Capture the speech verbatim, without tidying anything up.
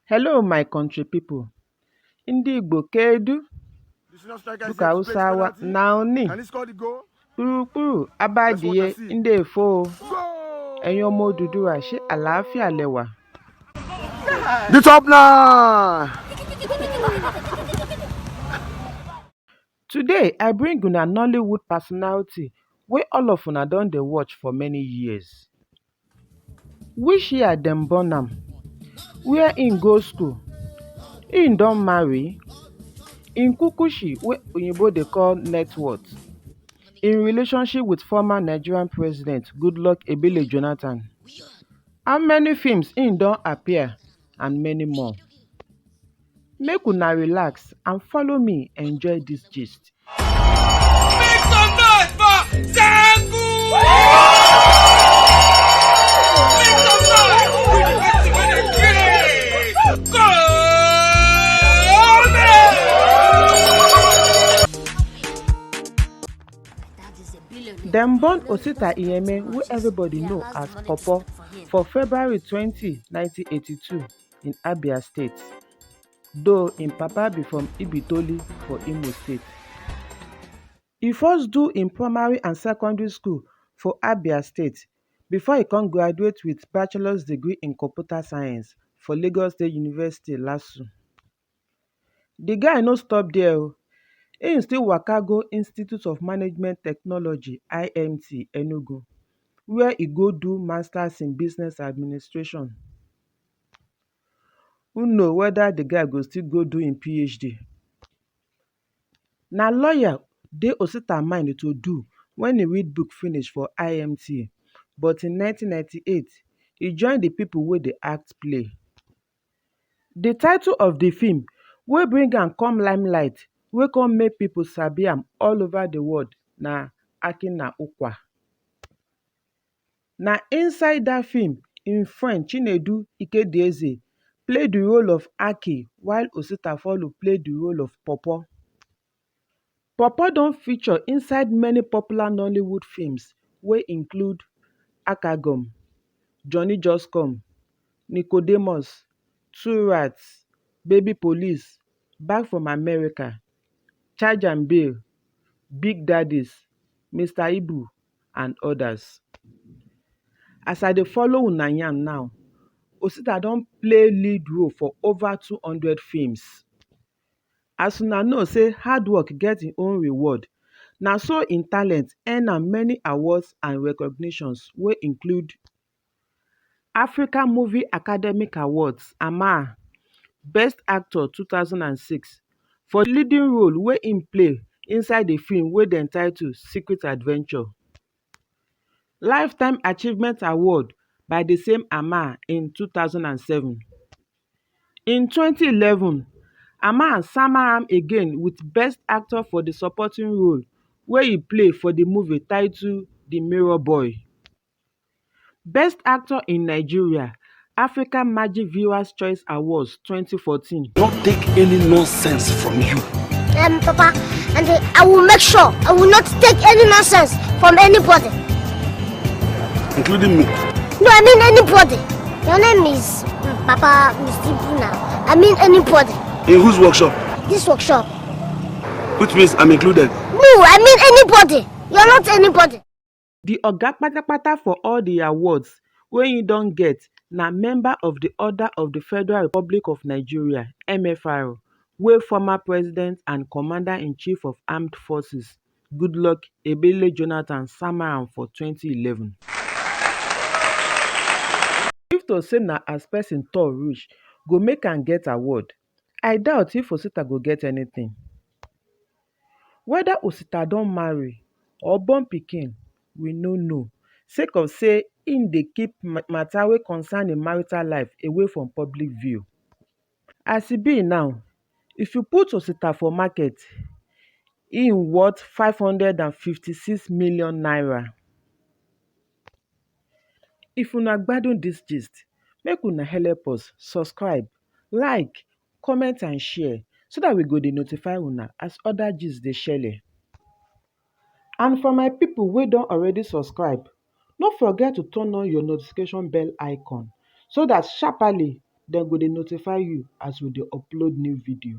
Hello, my country people. Ndị Igbo kedu? Duka Hausawa na oni. Kpurukpuru abadie ndị efo. Ẹ̀yin ọmọ Odùduwà, ṣé àlàáfíà lẹ wà? The top now. Today, I bring una Nollywood personality wey all of una don dey watch for many years. Which year dem born am? Where im go school? Im don marry? Im kukushi wey oyibo dey call net worth? Im relationship with former Nigerian President Goodluck Ebele Jonathan? How many films im don appear? And many more. Make una relax and follow me enjoy this gist. Make some noise for Zanku! Make some noise for the person wey dey kill. Dem born Osita Iyeme, wey everybody know as Popo, for February twenty, nineteen eighty-two in Abia State, though im papa be from Ibitoli for Imo State. E first do im primary and secondary school for Abia State before e come graduate with bachelor's degree in computer science for Lagos State University, LASU. The guy no stop there o. Im still waka go Institute of Management Technology, I M T, Enugu, where e go do masters in business administration. Who know whether the guy go still go do im P H D? Na lawyer dey Osita mind to do when e read book finish for I M T, but in nineteen ninety-eight, e join the people wey dey act play. The title of the film wey bring am come limelight, wey come make people sabi am all over the world, na Aki na Ukwa. Na inside that film, im friend Chinedu Ikedieze play the role of Aki, while Osita Follow play the role of Popo. Popo don feature inside many popular Nollywood films wey include Akagom, Johnny Just Come, Nicodemus, Two Rats, Baby Police, Back from America, Charge and Bail, Big Daddies, Mister Ibu, and others. As I dey follow una yarn now, Osita don play lead role for over two hundred films. As una know say hard work get im own reward, na so im talent earn am many awards and recognitions wey include Africa Movie Academic Awards, AMA, Best Actor two thousand and six, for leading role wey im play inside the film wey dem title Secret Adventure. Lifetime Achievement Award by the same AMA in two thousand and seven. In twenty eleven, AMA sama am again with Best Actor for the Supporting Role wey e play for the movie title The Mirror Boy. Best Actor in Nigeria, Africa Magic Viewers Choice Awards twenty fourteen. Not take any nonsense from you. Um, Papa, and uh, I will make sure I will not take any nonsense from anybody. Including me. No, I mean anybody. Your name is mm, Papa Mister Ibu now. I mean anybody. In whose workshop? This workshop. Which means I'm included. No, I mean anybody. You're not anybody. The oga patapata for all the awards wey he don get na member of the Order of the Federal Republic of Nigeria, M F R, wey former president and commander-in-chief of armed forces, Goodluck Ebele Jonathan, sama am for twenty eleven. If to say na as person tall reach go make am get award, I doubt if Osita go get anything. Whether Osita don marry or born pikin, we no know, sake of say im dey keep ma-, matter wey concern im marital life away from public view. As e be now, if you put Osita for market, im worth five hundred and fifty-six million naira. If una gbadun this gist, make una help us subscribe, like, comment and share so that we go dey notify una as other gist dey shele. And for my people wey don already subscribe, no forget to turn on your notification bell icon so that sharply dem go dey notify you as we dey upload new video.